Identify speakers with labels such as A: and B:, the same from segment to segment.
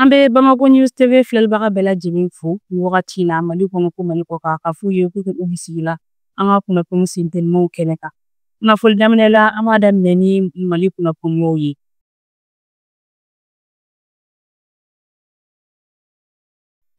A: An bɛ Bamako News TV filɛlibaga bɛɛ lajɛlen fo nin wagati in na Mali kɔnɔ ko Mali kɔ kan, k'a f'u ye k'u k'u bisimila an ka kunnafoni sentelimaw kɛnɛ kan. Kunnafoni daminɛ la, an b'a daminɛ ni Mali kunnafoniyaw ye.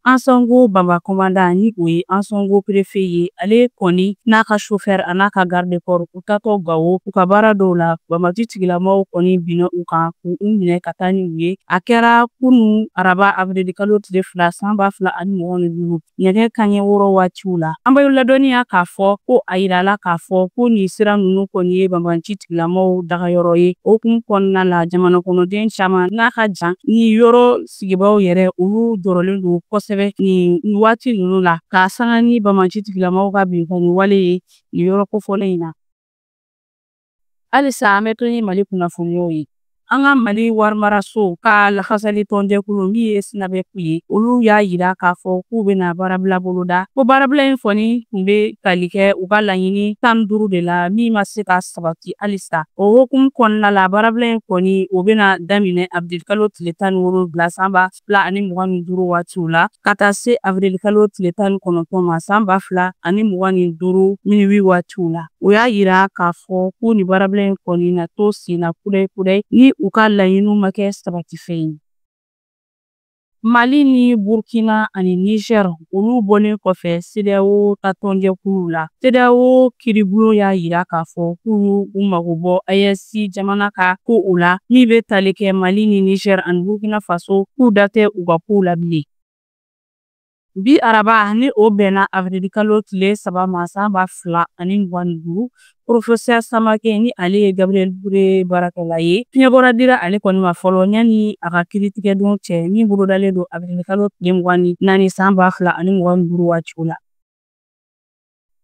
A: Ansongo Bamba commandant, ni o ye Ansongo préfet ye, ale kɔni n'a ka chauffeur a n'a ka garde corps, u taatɔ Gawo u ka baara dɔw la, banbaanci tigilamɔgɔw kɔni binna u kan k'u minɛ ka taa ni u ye. A kɛra kunun araba avril kalo tile 2 san 2025 nɛgɛ kanɲɛ 6 waatiw la. An bɛ ladɔnniya k'a fɔ ko a yirala k'a fɔ ko nin sira ninnu kɔni ye banbaanci tigilamɔgɔw dagayɔrɔ ye. O hukumu kɔnɔna la, jamana kɔnɔden caman n'a ka jan ni yɔrɔ sigibaaw yɛrɛ, olu jɔrɔlen don kosɛbɛ nin waati ninnu la k'a sanga ni banbaanci tigilamɔgɔw ka binkanni wale ye nin yɔrɔ kofɔlen in na. Halisa an bɛ to ni Mali kunnafoniyaw ye. An ka Mali warimaraso ka lafasali tɔnjɛkulu min ye SYNABEP ye, olu y'a jira k'a fɔ k'u bɛna baarabila boloda. Ko baarabila in kɔni tun bɛ tali kɛ u ka laɲini 15 de la min ma se ka sabati halisa. O hukumu kɔnɔna la, baarabila in kɔni o bɛna daminɛ avril kalo tile 17 san 2025 waatiw la ka taa se avril kalo tile 19 ma san 2025 minuit waatiw la. O y'a jira k'a fɔ ko nin baarabila in kɔni na to sen na kudayi kudayi ni u ka laɲiniw ma kɛ sabatifɛn ye. Mali ni Burkina ani Niger, olu bɔlen kɔfɛ CEDEAO ka tɔnjɛkulu la, CEDEAO kiiribulon y'a jira k'a fɔ k'u y'u mago bɔ AES jamana ka ko o la min bɛ tali kɛ Mali ni Niger ani Burkina Faso, k'u da tɛ u ka kow la bilen. Bi araba, ni o bɛnna avril kalo tile 3 ma san 2025, professeur Samake, ni ale ye Gabriel Touré baarakɛla ye, fiɲɛbɔra dira ale kɔni ma fɔlɔ yanni a ka kiiritigɛdon cɛ min bolodalen don avril kalo tile 24 san 2025 waatiw la.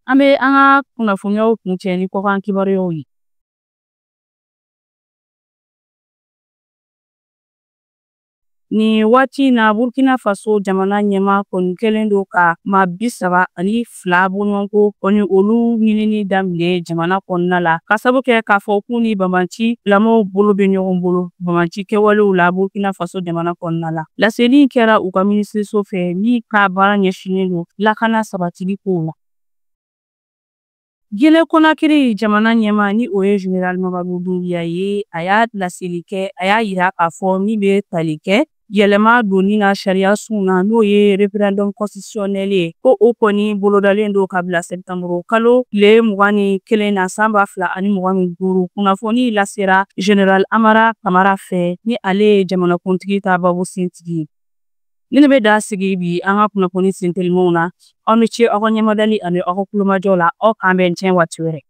A: An bɛ an ka kunnafoniyaw kuncɛ ni kɔkan kibaruyaw ye. Nin waati in na, Burkina Faso jamana ɲɛmaa kɔni kɛlen don ka maa 32 bɔɲɔgɔnko kɔni olu ɲinini daminɛ jamana kɔnɔna la, ka sabu kɛ k'a fɔ k'u ni banbaanci lamɔw bolo bɛ ɲɔgɔn bolo banbaanci kɛwalew la Burkina Faso jamana kɔnɔna la. Laseli in kɛra u ka minisiriso fɛ min ka baara ɲɛsinnen don lakana sabatili kow la. Guinée Conakry jamana ɲɛmaa, ni o ye général Mamadu Doumbouya ye, a y'a laseli kɛ, a y'a yira k'a fɔ min bɛ tali kɛ yɛlɛma donni na sariya sun na, n'o ye référendum constitutionnel ye, ko o kɔni bolodalen don ka bila septembre kalo tile 21 na san 2025. Kunnafoni lasera général Amara Kamara fɛ, ni ale ye jamanakuntigi ta babu sentigi ye. Ni ne bɛ da sigi bi an ka kunnafoni sentelimaw na. Aw ni ce aw ka ɲɛmadali ani aw ka kulomajɔ la. Aw k'an bɛn diɲɛ waati wɛrɛ.